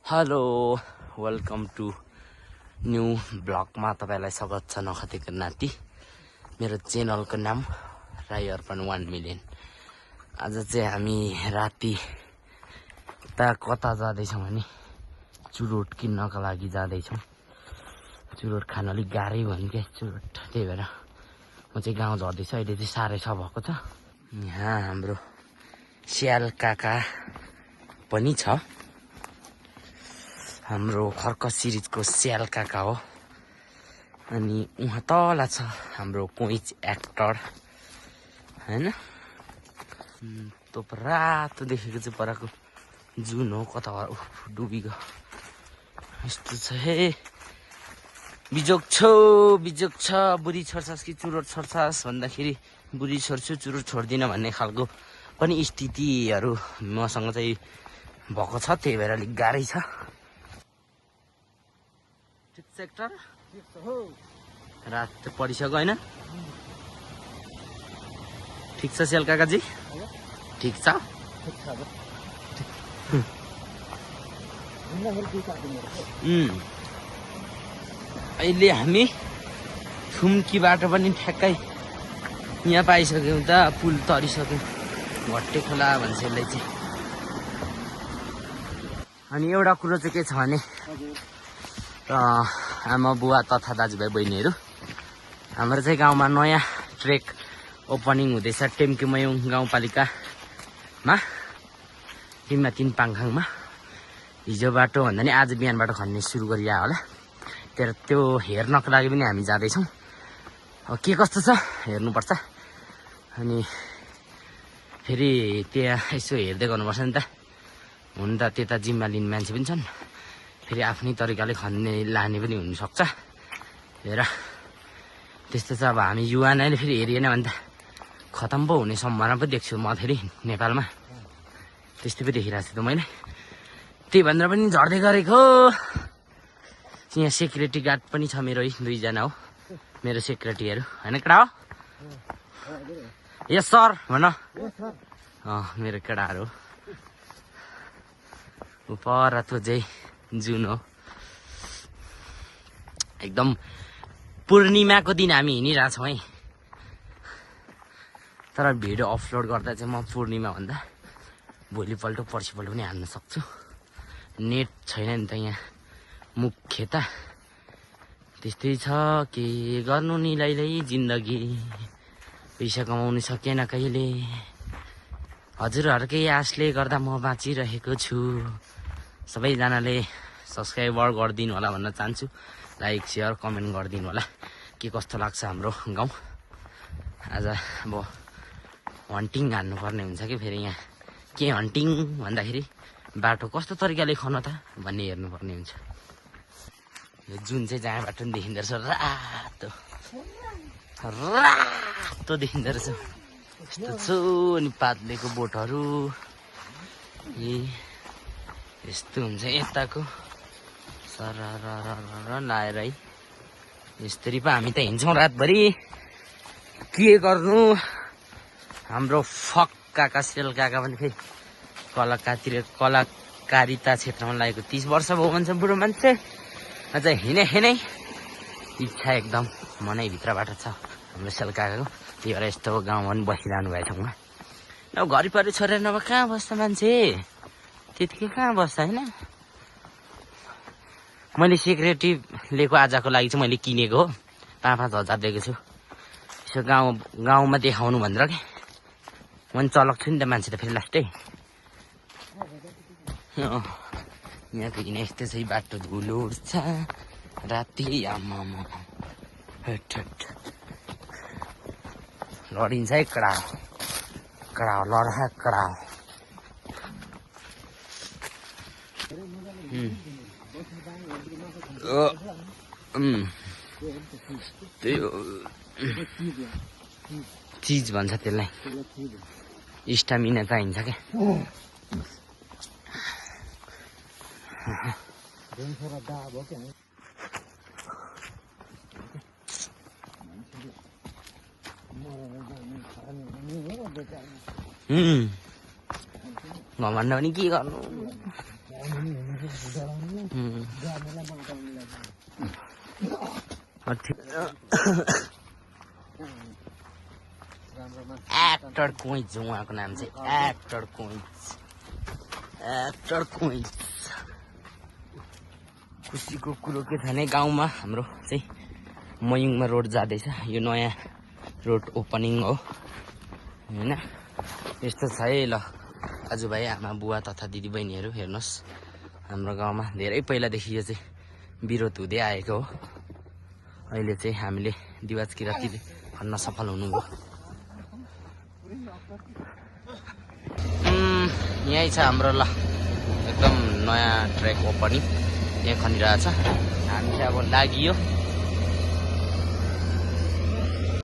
Hello welcome to new ब्लगमा तपाईलाई स्वागत छ नखतेको नाति। मेरो च्यानलको नाम राई अर्पण 1 मिलियन। आज चाहिँ हामी राति कता जाँदैछौँ भने चुरोट किन्नका लागि जाँदैछौँ। चुरोट खान अलिक गाह्रै भयो क्या चुरोट, त्यही भएर म चाहिँ गाउँ झर्दैछु। अहिले चाहिँ 6:30 भएको छ। यहाँ हाम्रो स्याल काका पनि छ, हाम्रो खर्क सिरिजको स्याल काका हो। अनि उहाँ तल छ हाम्रो कोइच एक्टर हैन। त्यो रातो देखेको चाहिँ पराको जुन हो, कता डुबिगयो यस्तो छ। हे बिजोक छ, बुढी छोड्छस् कि चुरोट छोड्छस् भन्दाखेरि बुढी छोड्छु चुरोट छोड्दिन भन्ने खालको पनि स्थितिहरू मसँग चाहिँ भएको छ। त्यही भएर अलिक गाह्रै छ। सेक्टर रात पढिसक्यो होइन? ठिक छ स्याल काकाजी? ठिक छ। अहिले हामी थुम्कीबाट पनि ठ्याक्कै यहाँ पाइसक्यौँ त, पुल तरिसक्यौँ। घट्टे खोला भन्छ यसलाई चाहिँ। अनि एउटा कुरो चाहिँ के छ भने आमा बुवा तथा दाजुभाइ बहिनीहरू, हाम्रो चाहिँ गाउँमा नयाँ ट्रेक ओपनिङ हुँदैछ टेम्केमयोङ गाउँपालिकामा, टिममा 3 पाङखाङमा। हिजोबाट भन्दा नि आज बिहानबाट खन्ने सुरु गरिया होला। त्यो हेर्नको लागि पनि हामी जाँदैछौँ। के कस्तो छ हेर्नुपर्छ। अनि फेरि त्यहाँ यसो हेर्दै गर्नुपर्छ नि त। हुन त त्यता जिम्मा लिने मान्छे पनि छन्, फेरि आफ्नै तरिकाले खन्ने लाने पनि हुनसक्छ। हेर त्यस्तो चाहिँ अब हामी युवा नै फेरि हेरिएन भने त खतम पो हुने सम्भावना पो देख्छु म फेरि नेपालमा। त्यस्तै पो देखिरहेको छु त मैले। त्यही भनेर पनि झर्दै गरेको। यहाँ सेक्युरिटी गार्ड पनि छ मेरो, 2 जना हो मेरो सेक्युरिटीहरू होइन केटा हो? यस सर भन। मेरो केटाहरू पर त्यो चाहिँ जुन हो। एकदम पूर्णिमाको दिन हामी हिँडिरहेछौँ है। तर भिडियो अपलोड गर्दा चाहिँ म पूर्णिमा भन्दा भोलिपल्ट पर्सिपल्ट पनि हाल्न सक्छु। नेट छैन नि त यहाँ मुख्य त। त्यस्तै छ, के गर्नु नि लैलै जिन्दगी, पैसा कमाउनु सकेन कहिले। हजुरहरूकै आशले गर्दा म बाँचिरहेको छु। सबैजनाले सब्सक्राइबर गरिदिनु होला भन्न चाहन्छु। लाइक सेयर कमेन्ट गरिदिनु होला। के कस्तो लाग्छ हाम्रो गाउँ। आज अब हन्टिङ हान्नुपर्ने हुन्छ कि फेरि यहाँ के हन्टिङ भन्दाखेरि बाटो कस्तो तरिकाले खन त भन्ने हेर्नुपर्ने हुन्छ। यो जुन चाहिँ जहाँबाट पनि देखिँदो रहेछ रातो रातो देखिँदो रहेछ। यस्तो छु अनि पातलेको बोटहरू यस्तो हुन्छ यताको सरर लाएर है। यसरी पो हामी त हिँड्छौँ रातभरि। के गर्नु, हाम्रो फक काका सेल काका पनि फेरि कलाकारिता क्षेत्रमा लागेको 30 वर्ष भयो भन्छ बुढो मान्छे। अझ हिँडै इच्छा एकदम मनैभित्रबाट छ हाम्रो सेल काकाको। त्यही भएर यस्तो गाउँमा पनि बसिरहनु भएको ठाउँमा अब घरिपरि छोडेर नभए कहाँ बस्छ मान्छे, त्यतिकै कहाँ बस्छ होइन। मैले सेक्युरिटी लिएको आजको लागि चाहिँ मैले किनेको हो। 5-5 हजार दिएको छु। यसो गाउँमा देखाउनु भनेर के म पनि चलक छु नि त मान्छे त फेरि लास्टै। यहाँको किन यस्तो चाहिँ बाटो धुलो उड्छ राति। आमामा लडिन्छ है कडा लड कडा। त्यही हो, चिज भन्छ त्यसलाई। स्टामिना चाहिन्छ क्या। घमण्ड पनि के गर्नु। एक्टर कोइज उहाँको नाम चाहिँ एक्टर कोइज। खुसीको कुरो के छ भने गाउँमा हाम्रो चाहिँ मयुङमा रोड जाँदैछ। यो नयाँ रोड ओपनिङ हो होइन। यस्तो छ है ल दाजुभाइ आमा बुवा तथा दिदीबहिनीहरू हेर्नुहोस्, हाम्रो गाउँमा धेरै पहिलादेखि यो चाहिँ विरोध हुँदै आएको हो। अहिले चाहिँ हामीले दिवाज किरातीले भन्न सफल हुनुभयो। यहीँ छ हाम्रो ल एकदम नयाँ ट्र्याक ओपनिङ यहाँ खनिरहेछ। हामी चाहिँ अब लागियो।